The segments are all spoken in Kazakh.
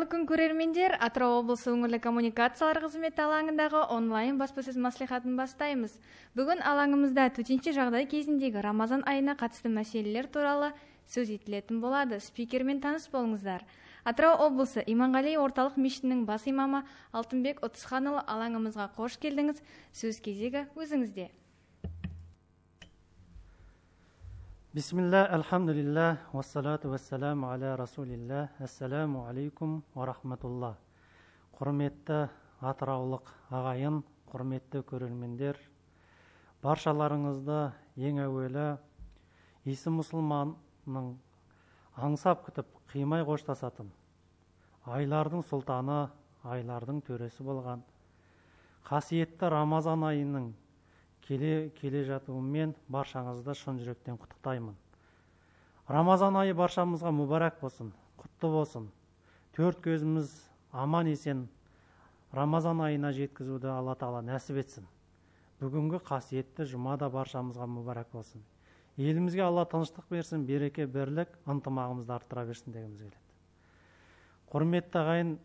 Қайырлы күн, көрермендер! Атырау облысы өңірлік коммуникациялар қызметі алаңындағы онлайн баспасөз мәслихатын бастаймыз. Бүгін алаңымызда төтенше жағдай кезіндегі Рамазан айына қатысты мәселелер туралы сөз етілетін болады. Спикермен таныс болыңыздар. Атырау облысы Иманғали орталық мешітінің бас имамы Алтынбек Ұтысханұлы, алаңымызға қош келдіңіз. Сөз кезегі өзіңізде. Бисмилля, альхамдулилля, вассалату вассаламу аля расулилля, ассаламу алейкум ва рахматулла. Құрметті атыраулық ағайын, құрметті көрермендер, баршаларыңызды ең әуелі исі мұсылманның аңсап күтіп, қимай қоштасатын, айлардың сұлтаны, айлардың төресі болған қасиетті Рамазан айының келе жатуымен баршаңызды шын жүректен құттықтаймын. Рамазан айы баршамызға мүбәрәк болсын, құтты болсын. Төрт көзіміз аман есен Рамазан айына жеткізуді Алла Тағала нәсіп етсін. Бүгінгі қасиетті жұма да баршамызға мүбәрәк болсын. Елімізге Алла тыныштық берсін, береке, бірлік, ынтымағымызды арттыра берсін дегіміз келеді. Құрметті ағайын,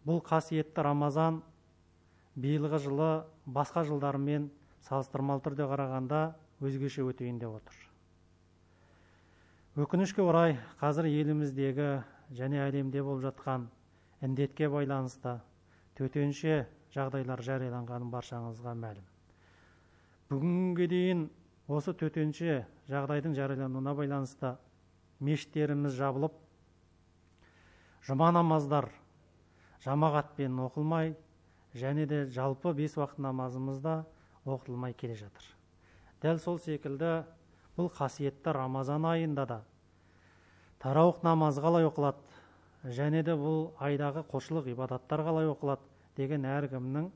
бұл қасиетті Рамазан биылғы жылы басқа жылдармен салыстырмалы түрде қарағанда өзгеше өтейін деп отыр. Өкінішке орай, қазір еліміздегі және әлемде болып жатқан індетке байланысты төтенше жағдайлар жарияланғаны баршаңызға мәлім. Бүгінге дейін осы төтенше жағдайдың жариялануына байланысты мешіттеріміз жабылып, жұма намаздар жамағатпен оқылмай, және де жалпы бес уақыт намазымызда оқытылмай келе жатыр. Дәл сол секілді бұл қасиетті Рамазан айында да тарауых намазы қалай оқылады, және де бұл айдағы құлшылық ибадаттар қалай оқылады деген әркімнің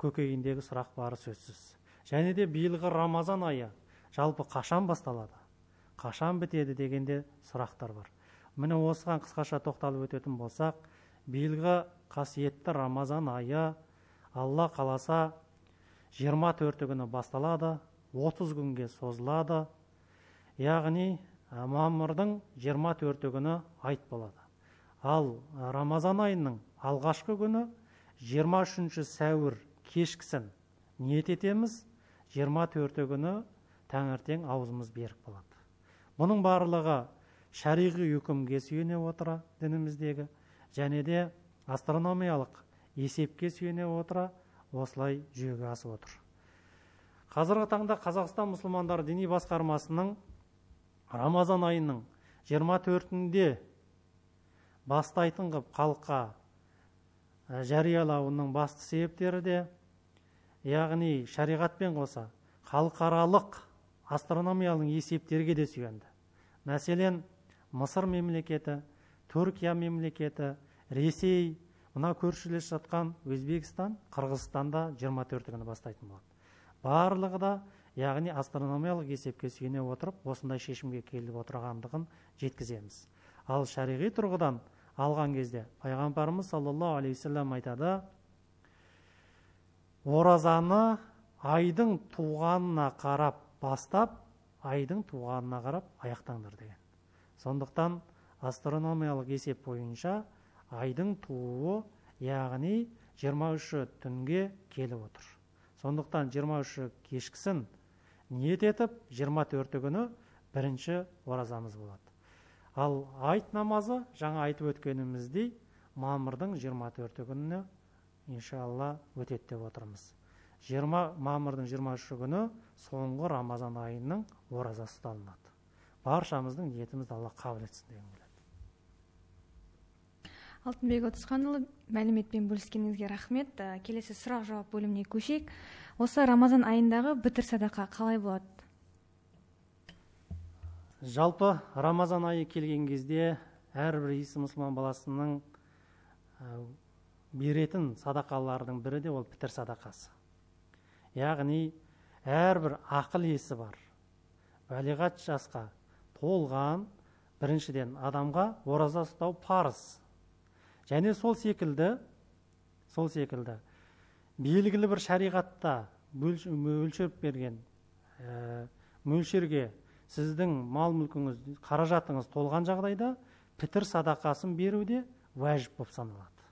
көкейіндегі сұрақ бары сөзсіз. Және де биылғы Рамазан айы жалпы қашан басталады, қашан бітеді дегенде сұрақтар бар. Міне осыған қысқаша тоқталып өтетін болсақ, биылғы қасиетті Рамазан айы Алла қаласа 24 күні басталады, 30 күнге созылады. Яғни мамырдың 24 күні айт болады. Ал Рамазан айының алғашқы күні 23 сәуір кешкісін ниет етеміз, 24 күні таңертең аузымыз берік болады. Бұның барлығы шариғи үкімге сүйене отыра дініміздегі, және де астрономиялық есепке сүйене отыра осылай жүзеге асып отыр. Қазіргі таңда Қазақстан мұсылмандары діни басқармасының Рамазан айының 24-інде бастайтын қып халыққа жариялауының басты себептері де, яғни шариғатпен қоса халықаралық астрономиялық есептерге де сүйенді. Мәселен, Мысыр мемлекеті, Түркия мемлекеті, Ресей, мына көршілес жатқан Өзбекстан, Қырғызстанда 24 күні бастайтын болады. Барлығы да, яғни астрономиялық есепке сүйене отырып, осындай шешімге келіп отырғандығын жеткіземіз. Ал шариғи тұрғыдан алған кезде пайғамбарымыз саллаллаху алейхи уассалам айтады: оразаны айдың туғанына қарап бастап, айдың туғанына қарап аяқтаңдар деген. Сондықтан астрономиялық есеп бойынша айдың тууы, яғни 23 түнге келіп отыр. Сондықтан 23 кешкісін ниет етіп, 24 күні бірінші оразамыз болады. Ал айт намазы, жаңа айтып өткеніміздей, мамырдың 24 күніне иншалла өтеді деп отырмыз. Мамырдың 23 күні соңғы Рамазан айының оразасы ұсталынады. Баршамыздың ниетімізді Алла қабыл етсін деген келеді. Алтынбек Ұтысханұлы, мәліметпен бөліскеніңізге рахмет. Келесі сұрақ жауап бөліміне көшейік. Осы Рамазан айындағы бітір садақа қалай болады? Жалпы Рамазан айы келген кезде әрбір исі мұсылман баласының беретін садақалардың бірі де ол пітір садақасы. Яғни әрбір ақыл есі бар, балиғат жасқа толған біріншіден адамға ораза ұстау парыз. Және сол секілді белгілі бір шариғатта өлшеп берген мөлшерге сіздің мал мүлкіңіз, қаражатыңыз толған жағдайда пітір садақасын беруде уәжіп болып саналады.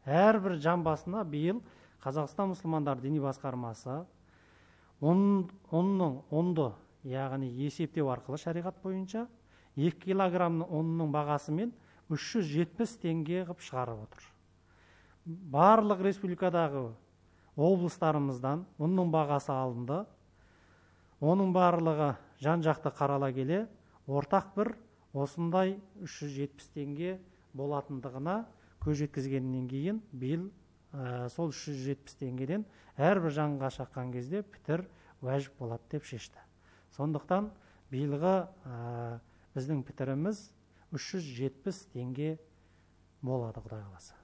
Әрбір жан басына биыл Қазақстан мұсылмандар діни басқармасы ұнды, яғни есептеу арқылы шариғат бойынша 2 килограмм ұнның бағасымен 370 теңге қып шығарып отыр. Барлық республикадағы облыстарымыздан ұнның бағасы алынды. Оның барлығы жан-жақты қарала келе, ортақ бір осындай 370 теңге болатындығына көз жеткізгеннен кейін биыл сол 370 теңгеден әрбір жанға шаққан кезде пітір уәжіп болады деп шешті. Сондықтан биылғы біздің пітіріміз 370 теңге болады, Құдай қаласа.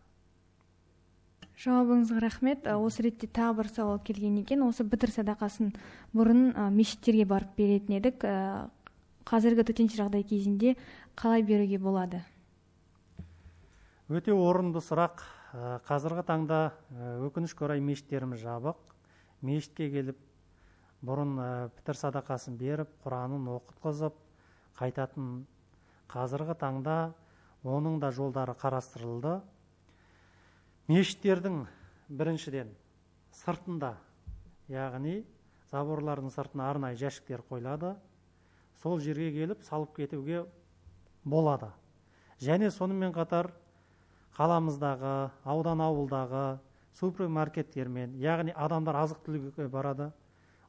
Жауабыңызға рахмет. Осы ретте тағы бір сауал келген екен. Осы пітір садақасын бұрын мешіттерге барып беретін едік. Қазіргі төтенше жағдай кезінде қалай беруге болады? Өте орынды сұрақ. Қазіргі таңда өкінішке орай мешіттеріміз жабық. Мешітке келіп бұрын пітір садақасын беріп, Құранын оқытқызып қайтатын, қазіргі таңда оның да жолдары қарастырылды. Мешіттердің біріншіден сыртында, яғни заборлардың сыртына арнайы жәшіктер қойылады. Сол жерге келіп салып кетуге болады. Және сонымен қатар қаламыздағы, аудан ауылдағы супермаркеттермен, яғни адамдар азық-түлікке барады,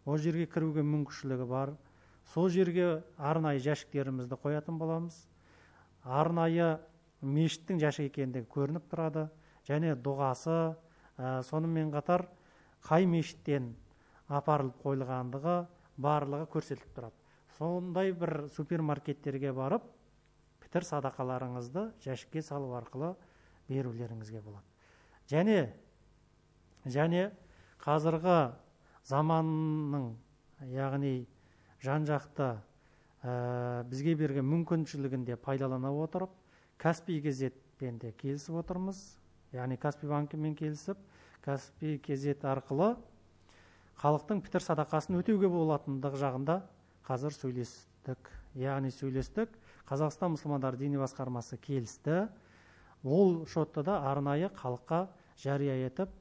ол жерге кіруге мүмкіншілігі бар. Сол жерге арнайы жәшіктерімізді қоятын боламыз. Арнайы мешіттің жәшік екендігі көрініп тұрады. Және дұғасы, сонымен қатар қай мешіттен апарылып қойылғандығы барлығы көрсетіліп тұрады. Сондай бір супермаркеттерге барып, пітір садақаларыңызды жәшікке салу арқылы берулеріңізге болады. Және қазіргі заманның, яғни жан-жақты бізге берген мүмкіншілігінде пайдалана отырып, Каспий Кезетпен де келісіп отырмыз. Яғни Каспий банкімен келісіп, Каспий Кезет арқылы халықтың пітір садақасын өтеуге болатындығы жағында қазір сөйлестік. Яғни сөйлестік, Қазақстан мұсылмандар діни басқармасы келісті. Ол шотты да арнайы халыққа жария етіп,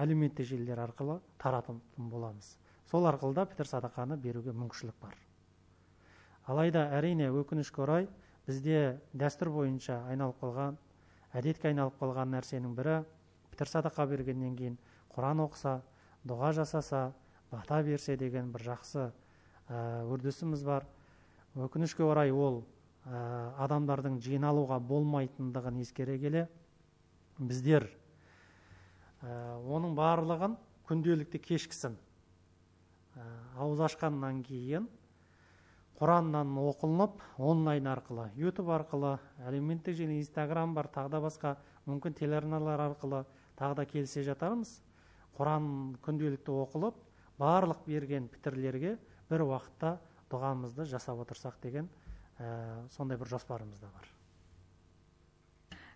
әлеуметтік желілер арқылы тарататын боламыз. Сол арқылы да пітір садақаны беруге мүмкіншілік бар. Алайда әрине өкінішке орай бізде дәстүр бойынша айналып қалған, әдетке айналып қалған нәрсенің бірі пітір садақа бергеннен кейін Құран оқыса, дұға жасаса, бата берсе деген бір жақсы үрдісіміз бар. Өкінішке орай ол адамдардың жиналуға болмайтындығын ескере келе, біздер оның барлығын күнделікті кешкісін ауыз ашқаннан кейін Құраннан оқылынып, онлайн арқылы, YouTube арқылы, әлеуметтік желі, Инстаграм бар, тағы да басқа, мүмкін телеарналар арқылы тағы да келісе жатармыз. Құран күнделікті оқылып, барлық берген пітірлерге бір уақытта дұғамызды жасап отырсақ деген сондай бір жоспарымыз да бар.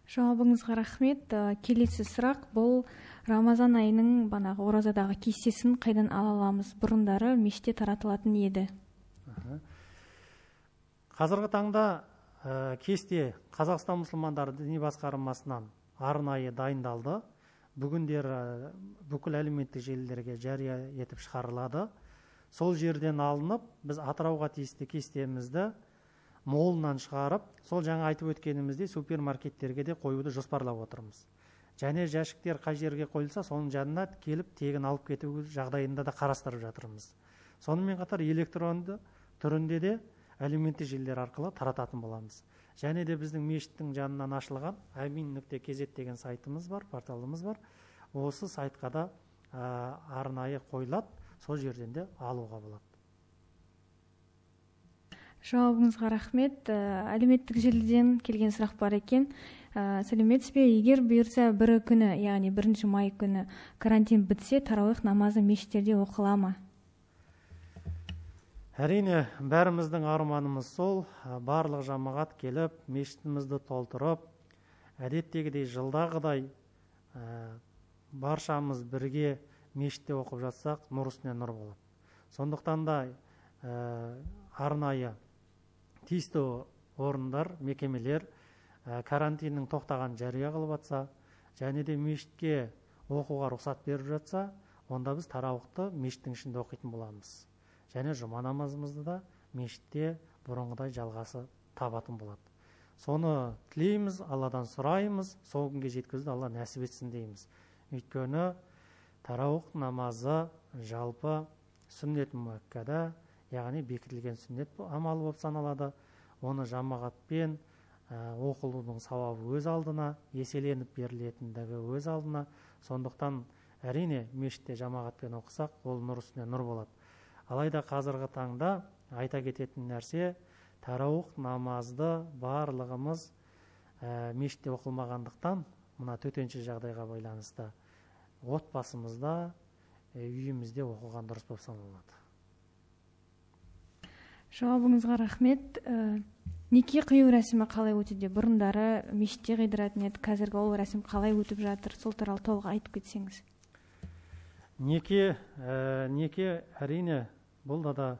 Жауабыңызға рахмет. Келесі сұрақ бұл Рамазан айының банағы оразадағы кестесін қайдан ала аламыз? Бұрындары мешітте таратылатын еді. Қазіргі таңда кесте Қазақстан мұсылмандары діни басқармасынан арнайы дайындалды. Бүгіндер бүкіл әлеуметтік желілерге жария етіп шығарылады. Сол жерден алынып, біз Атырауға тиісті кестемізді молынан шығарып, сол жаңа айтып өткеніміздей супермаркеттерге де қоюды жоспарлап отырмыз. Және жәшіктер қай жерге қойылса, соның жанына келіп тегін алып кету жағдайында да қарастырып жатырмыз. Сонымен қатар электронды түрінде де әлеуметтік желілер арқылы тарататын боламыз. Және де біздің мешіттің жанынан ашылған amin.kz деген сайтымыз бар, порталымыз бар. Осы сайтқа да арнайы қойылады, сол жерден де алуға болады. Жауабыңызға рахмет. Әлеуметтік желіден келген сұрақ бар екен. Сәлеметсіз бе? Егер бұйырса бірі күні, яғни 1 май күні карантин бітсе, тарауих намазы мешіттерде оқыла ма? Әрине, бәріміздің арманымыз сол, барлық жамағат келіп, мешітімізді толтырып, әдеттегідей жылдағыдай баршамыз бірге мешітте оқып жатсақ, нұр үстіне нұр болады. Сондықтан да арнайы тиісті орындар, мекемелер карантиннің тоқтағанын жария қылып жатса, және де мешітке оқуға рұқсат беріп жатса, онда біз тарауықты мешіттің ішінде оқитын боламыз. Және жұма намазымызды да мешітте бұрынғыдай жалғасы табатын болады. Соны тілейміз, Алладан сұраймыз, сол күнге жеткізуді Алла нәсіп етсін дейміз. Өйткені тарауық намазы жалпы сүннет муаккада, яғни бекітілген сүннет амалы болып саналады. Оны жамағатпен оқылудың сауабы өз алдына, еселеніп берілетіндігі өз алдына. Сондықтан әрине мешітте жамағатпен оқысақ, ол нұр үстіне нұр болады. Алайда қазіргі таңда айта кететін нәрсе, тарауық намазды барлығымыз мешітте оқылмағандықтан, мына төтенше жағдайға байланысты отбасымызда, үйімізде оқыған дұрыс болып саналады. Жауабыңызға рахмет. Неке қию рәсімі қалай өтуде? Бұрындары мешітте қидыратын еді, қазіргі ол рәсім қалай өтіп жатыр? Сол туралы толық айтып кетсеңіз. Неке әрине бұл да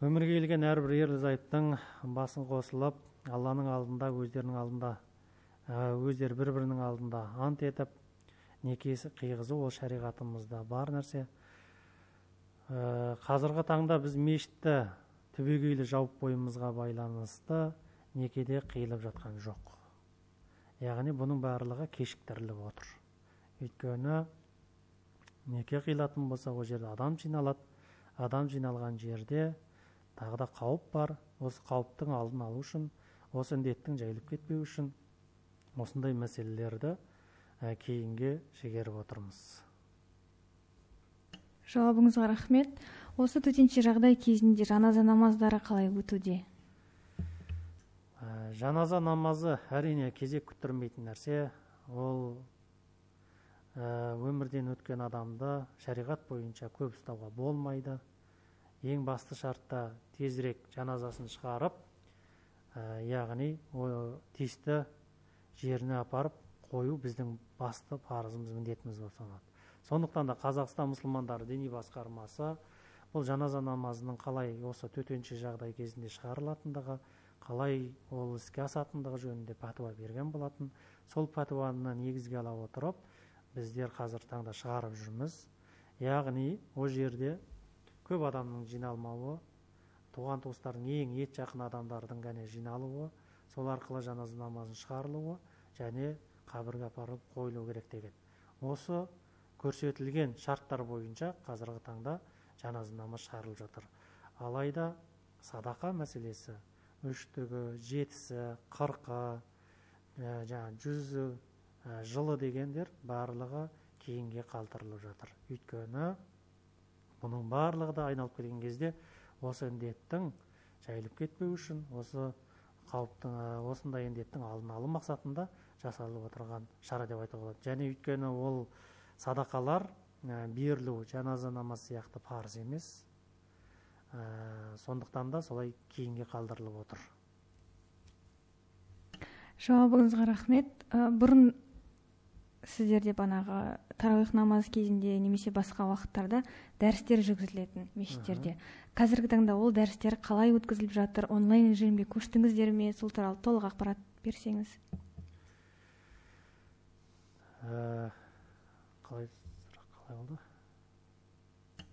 өмірге келген әрбір ерлі-зайыптың басын қосылып, Алланың алдында, өздерінің алдында, өздері бір-бірінің алдында ант етіп, некесі қиғызу ол шариғатымызда бар нәрсе. Қазіргі таңда біз мешітті түбегейлі жауып қоюымызға байланысты некеде қиылып жатқан жоқ. Яғни бұның барлығы кешіктіріліп отыр. Өйткені неке қиылатын болса, ол жерде адам жиналады. Адам жиналған жерде тағы да қауіп бар. Осы қауіптің алдын алу үшін, осы індеттің жайылып кетпеу үшін осындай мәселелерді кейінге шегеріп отырмыз. Жауабыңызға рахмет. Осы төтенше жағдай кезінде жаназа намаздары қалай өтуде? Жаназа намазы әрине кезек күттірмейтін нәрсе. Ол өмірден өткен адамды шариғат бойынша көп ұстауға болмайды. Ең басты шартта тезірек жаназасын шығарып, яғни тиісті жеріне апарып қою біздің басты парызымыз, міндетіміз болып саналады. Сондықтан да Қазақстан мұсылмандары діни басқармасы бұл жаназа намазының қалай осы төтенше жағдай кезінде шығарылатындығы, қалай ол іске асатындығы жөнінде пәтуа берген болатын. Сол пәтуаны негізге ала отырып, біздер қазір таңда шығарып жүрміз. Яғни ол жерде көп адамның жиналмауы, туған туыстардың ең ет жақын адамдардың ғана жиналуы, сол арқылы жаназа намазын шығарылуы және қабірге апарып қойылу керек деген. Осы көрсетілген шарттар бойынша қазіргі таңда жаназа намаз шығарылып жатыр. Алайда садақа мәселесі үштігі, жетісі, 40-ы, жаңа 100 жылы дегендер барлығы кейінге қалдырылып жатыр. Өйткені бұның барлығы да айналып келген кезде осы індеттің жайылып кетпеу үшін, осы қауіптің, осындай індеттің алдын алу мақсатында жасалып отырған шара деп айтуға болады. Және өйткені ол садақалар берілу жаназа намаз сияқты парыз емес. Сондықтан да солай кейінге қалдырылып отыр. Жауабыңызға рахмет. Бұрын сіздерде банағы тарауих намаз кезінде немесе басқа уақыттарда дәрістер жүргізілетін мешіттерде. Қазіргі таңда ол дәрістер қалай өткізіліп жатыр? Онлайн режимге көштіңіздер ме? Сол туралы толық ақпарат берсеңіз. Қалай болды?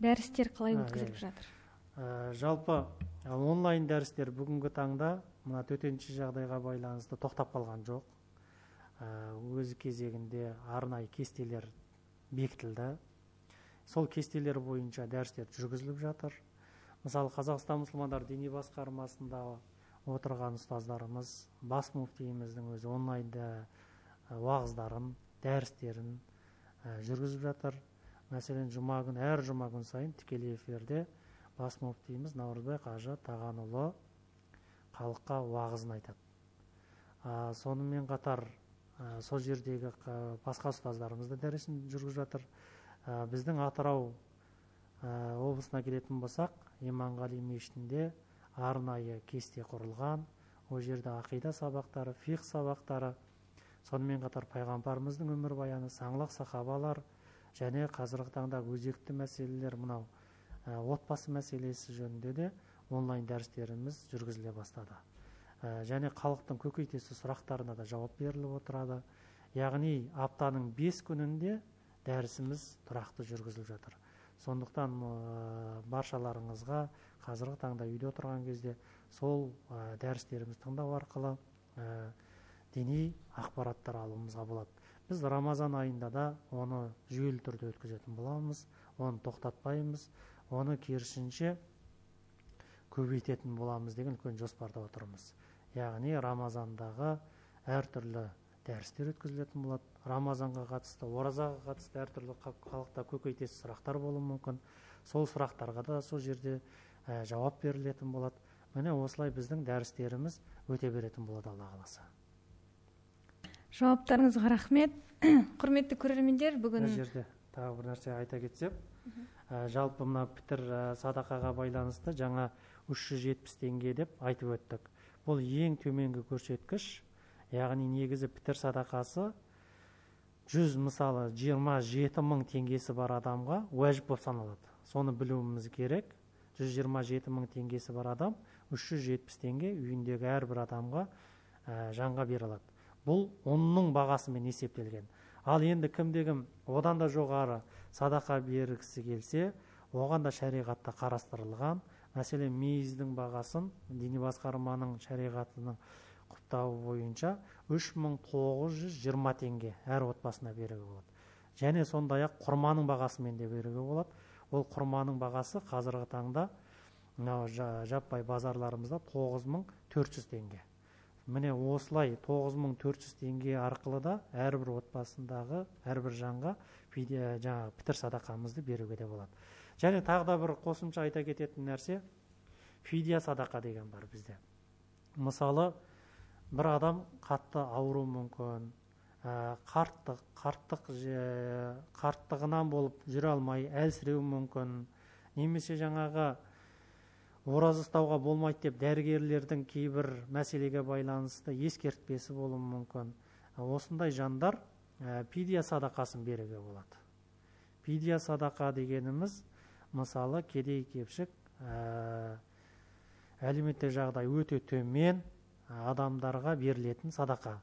Дәрістер қалай өткізіліп жатыр? Жалпы онлайн дәрістер бүгінгі таңда мына төтенше жағдайға байланысты тоқтап қалған жоқ. Өз кезегінде арнайы кестелер бекітілді. Сол кестелер бойынша дәрістер жүргізіліп жатыр. Мысалы, Қазақстан мұсылмандар діни басқармасында отырған ұстаздарымыз, бас муфтиіміздің өзі онлайнда уағыздарын, дәрістерін жүргізіп жатыр. Мәселен, жұма күн, әр жұма күн сайын тікелей эфирде бас муфтиіміз Наурызбай қажы Тағанұлы халыққа уағызын айтады. Сонымен қатар сол жердегі басқа ұстаздарымыз да дәрісін жүргізіп жатыр. Біздің Атырау облысына келетін болсақ, Иманғали мешітінде арнайы кесте құрылған. Ол жерде ақида сабақтары, фиқх сабақтары, сонымен қатар пайғамбарымыздың өмірбаяны, саңлақ сахабалар және қазіргі таңда өзекті мәселелер мынау отбасы мәселесі жөнінде де онлайн дәрістеріміз жүргізіле бастады. Және халықтың көкейтесті сұрақтарына да жауап беріліп отырады. Яғни аптаның 5 күнінде дәрісіміз тұрақты жүргізіліп жатыр. Сондықтан баршаларыңызға қазіргі таңда үйде отырған кезде сол дәрістерімізді тыңдау арқылы діни ақпараттар алуымызға болады. Біз Рамазан айында да оны жүйелі түрде өткізетін боламыз, оны тоқтатпаймыз, оны керісінше көбейтетін боламыз деген үлкен жоспарда отырмыз. Яғни Рамазандағы әртүрлі дәрістер өткізілетін болады. Рамазанға қатысты, оразаға қатысты әртүрлі халықта көкейтесті сұрақтар болуы мүмкін. Сол сұрақтарға да сол жерде жауап берілетін болады. Міне осылай біздің дәрістеріміз өте беретін болады, Алла қаласа. Жауаптарыңызға рахмет. Құрметті көрермендер, бүгін мына жерде тағы бір нәрсе айта кетсем, жалпы мына пітір садақаға байланысты жаңа 370 теңге деп айтып өттік. Бұл ең төменгі көрсеткіш, яғни негізі пітір садақасы 100, мысалы 27 мың теңгесі бар адамға уәжіп болып саналады. Соны білуіміз керек. 127 мың теңгесі бар адам 370 теңге үйіндегі әрбір адамға жанға бере алады. Бұл ұнның бағасымен есептелген. Ал енді кімде-кім одан да жоғары садақа бергісі келсе, оған да шариғатта қарастырылған. Мәселен, мейіздің бағасын діни басқарманың шариғатының құптауы бойынша 3920 теңге әр отбасына беруге болады. Және сондай-ақ құрманың бағасымен де беруге болады. Ол құрманың бағасы қазіргі таңда мынау жаппай базарларымызда 9400 теңге. Міне осылай 9400 теңге арқылы да әрбір отбасындағы әрбір жанға жаңағы пітір садақамызды беруге де болады. Және тағы да бір қосымша айта кететін нәрсе, фидия садақа деген бар бізде. Мысалы, бір адам қатты ауруы мүмкін, қарттығынан болып жүре алмай әлсіреуі мүмкін, немесе жаңағы ораза ұстауға болмайды деп дәрігерлердің кейбір мәселеге байланысты ескертпесі болуы мүмкін. Осындай жандар фидия садақасын беруге болады. Фидия садақа дегеніміз, мысалы, кедей кепшік, әлеуметтік жағдай өте төмен адамдарға берілетін садақа.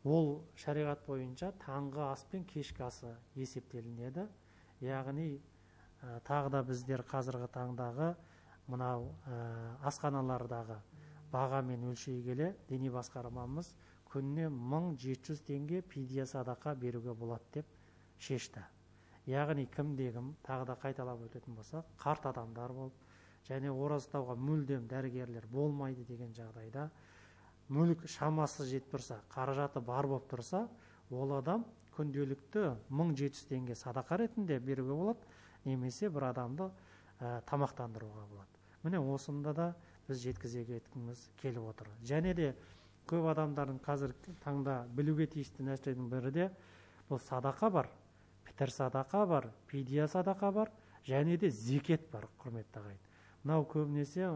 Ол шариғат бойынша таңғы ас пен кешкі асы есептелінеді. Яғни тағы да біздер қазіргі таңдағы мынау асханалардағы бағамен өлшей келе діни басқармамыз күніне 1700 теңге фидия садақа беруге болады деп шешті. Яғни кімде-кім, тағы да қайталап өтетін болсақ, қарт адамдар болып және ораза ұстауға мүлдем дәрігерлер болмайды деген жағдайда, мүлік шамасы жетіп тұрса, қаражаты бар болып тұрса, ол адам күнделікті 1700 теңге садақа ретінде беруге болады, немесе бір адамды тамақтандыруға болады. Міне осында да біз жеткізе кеткіміз келіп отыр. Және де көп адамдардың қазір таңда білуге тиісті нәрселердің бірі де бұл садақа бар, пітір садақа бар, фидия садақа бар, және де зекет бар, құрметті ағайын. Мынау көбінесе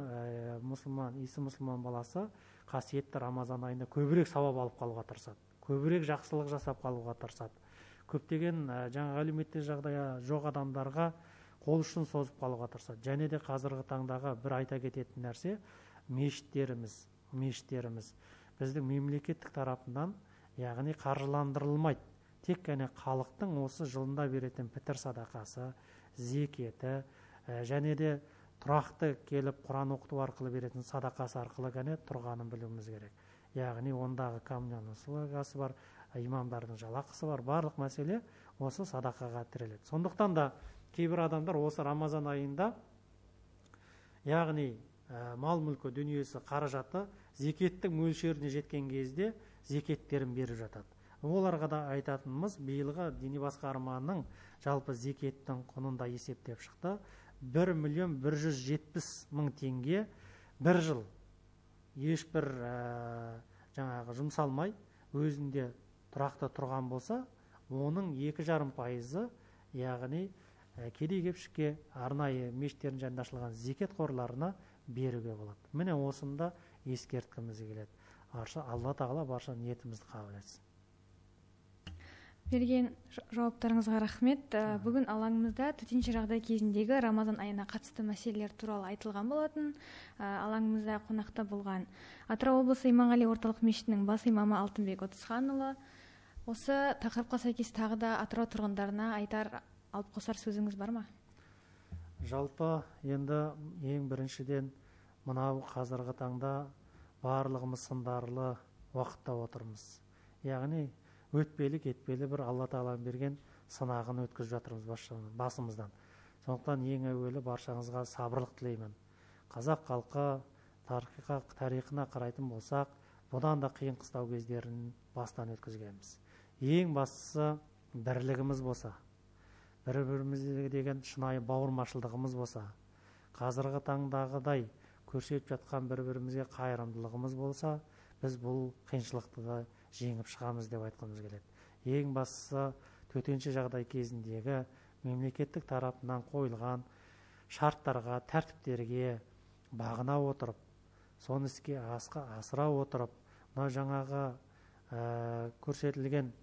мұсылман, исі мұсылман баласы қасиетті Рамазан айында көбірек сауап алып қалуға тырысады, көбірек жақсылық жасап қалуға тырысады. Көптеген жаңа әлеуметтік жағдайы жоқ адамдарға қол ұшын созып қалуға тырысады. Және де қазіргі таңдағы бір айта кететін нәрсе, мешіттеріміз біздің мемлекеттік тарапынан, яғни қаржыландырылмайды. Тек қана халықтың осы жылында беретін пітір садақасы, зекеті, және де тұрақты келіп Құран оқыту арқылы беретін садақасы арқылы ғана тұрғанын білуіміз керек. Яғни ондағы коммуналдық услугасы бар, имамдардың жалақысы бар, барлық мәселе осы садақаға тіреледі. Сондықтан да кейбір адамдар осы Рамазан айында, яғни мал мүлкі, дүниесі, қаражаты зекеттің мөлшеріне жеткен кезде зекеттерін беріп жатады. Оларға да айтатынымыз, биылғы діни басқарманың жалпы зекеттің құнын да есептеп шықты. 1 170 000 теңге бір жыл ешбір жаңағы жұмсалмай өзінде тұрақты тұрған болса, оның 2,5%-ы, яғни кедей кепшікке арнайы мешіттердің жанында ашылған зекет қорларына беруге болады. Міне осында ескерткіміз келеді. Алла тағала барша ниетімізді қабыл етсін. Берген жауаптарыңызға рахмет. Бүгін алаңымызда төтенше жағдай кезіндегі Рамазан айына қатысты мәселелер туралы айтылған болатын. Алаңымызда қонақта болған Атырау облысы Иманғали орталық мешітінің бас имамы Алтынбек Отызханұлы. Осы тақырыпқа сәйкес тағы да Атырау тұрғындарына айтар, алып қосар сөзіңіз бар ма? Жалпы енді ең біріншіден мынау қазіргі таңда барлығымыз сындарлы уақытта отырмыз. Яғни өтпелі кетпелі бір Алла Тағаланың берген сынағын өткізіп жатырмыз басымыздан. Сондықтан ең әуелі баршаңызға сабырлық тілеймін. Қазақ халқы тарихына қарайтын болсақ, бұдан да қиын қыстау кездерін бастан өткізгенбіз. Ең бастысы бірлігіміз болса, бір-бірімізге деген шынайы бауырмашылдығымыз болса, қазіргі таңдағыдай көрсетіп жатқан бір-бірімізге қайырымдылығымыз болса, біз бұл қиыншылықты да жеңіп шығамыз деп айтқымыз келеді. Ең бастысы төтенше жағдай кезіндегі мемлекеттік тарапынан қойылған шарттарға, тәртіптерге бағына отырып, соны іске асыра отырып, мынау жаңағы көрсетілген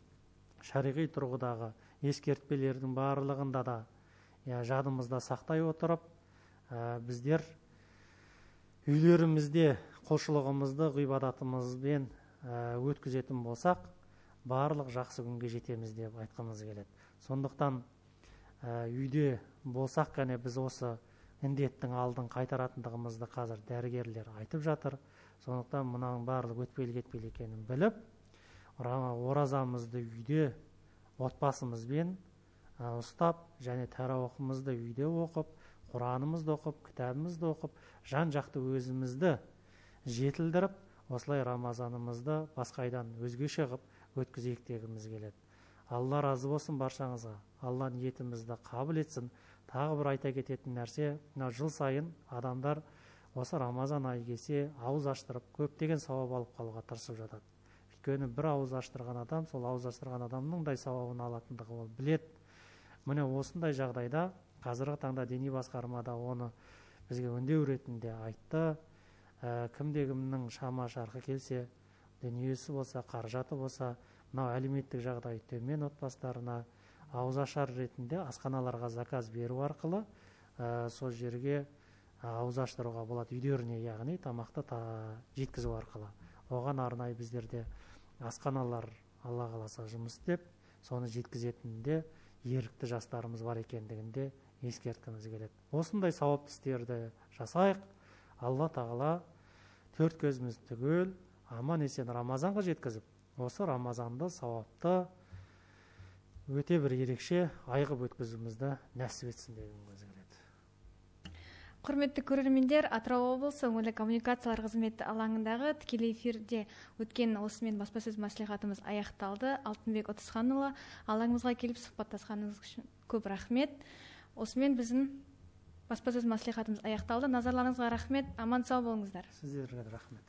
шариғи тұрғыдағы ескертпелердің барлығында да жадымызда сақтай отырып, біздер үйлерімізде құлшылығымызды ғибадатымызбен өткізетін болсақ, барлық жақсы күнге жетеміз деп айтқымыз келеді. Сондықтан үйде болсақ, кәне біз осы індеттің алдын қайтаратындығымызды қазір дәрігерлер айтып жатыр. Сондықтан мынаның барлығы өтпелі кетпелі екенін біліп, оразамызды үйде отбасымызбен ұстап, және тәрауықымызды үйде оқып, Құранымызды оқып, кітабымызды оқып, жан-жақты өзімізді жетілдіріп, осылай Рамазанымызды басқа айдан өзгеше қып өткізейік дегіміз келеді. Алла разы болсын баршаңызға. Алла ниетімізді қабыл етсін. Тағы бір айта кететін нәрсе, мынау жыл сайын адамдар осы Рамазан айы келсе ауыз аштырып, көптеген сауап алып қалуға тырысып жатады. Өйткені бір ауыз аштырған адам, сол ауыз аштырған адамның да сауабын алатындығы ол біледі. Міне осындай жағдайда қазіргі таңда діни басқармада оны бізге үндеу ретінде айтты. Кімде кімнің шама шарқы келсе, дүниесі болса, қаражаты болса, мынау әлеуметтік жағдайы төмен отбасыларына ауызашар ретінде асханаларға заказ беру арқылы сол жерге ауыз аштыруға болады, үйлеріне, яғни тамақты жеткізу арқылы. Оған арнайы біздерде асханалар Алла қаласа жұмыс істеп, соны жеткізетінде ерікті жастарымыз бар екендігінде ескерткіміз келеді. Осындай сауапты істерді жасайық. Алла Тағала төрт көзіміз түгел аман есен Рамазанға жеткізіп, осы Рамазанды сауапты өте бір ерекше айғып өткізуімізді нәсіп етсін дегіміз келеді. Құрметті көрермендер, Атырау облысы өңірлік коммуникациялар қызметі алаңындағы тікелей эфирде өткен осымен баспасөз мәслихатымыз аяқталды. Алтынбек Отызханұлы, алаңымызға келіп сұхбаттасқаныңыз үшін көп рахмет. Осымен біздің баспасөз мәслихатымыз аяқталды. Назарларыңызға рахмет. Аман сау болыңыздар. Сіздерге рахмет.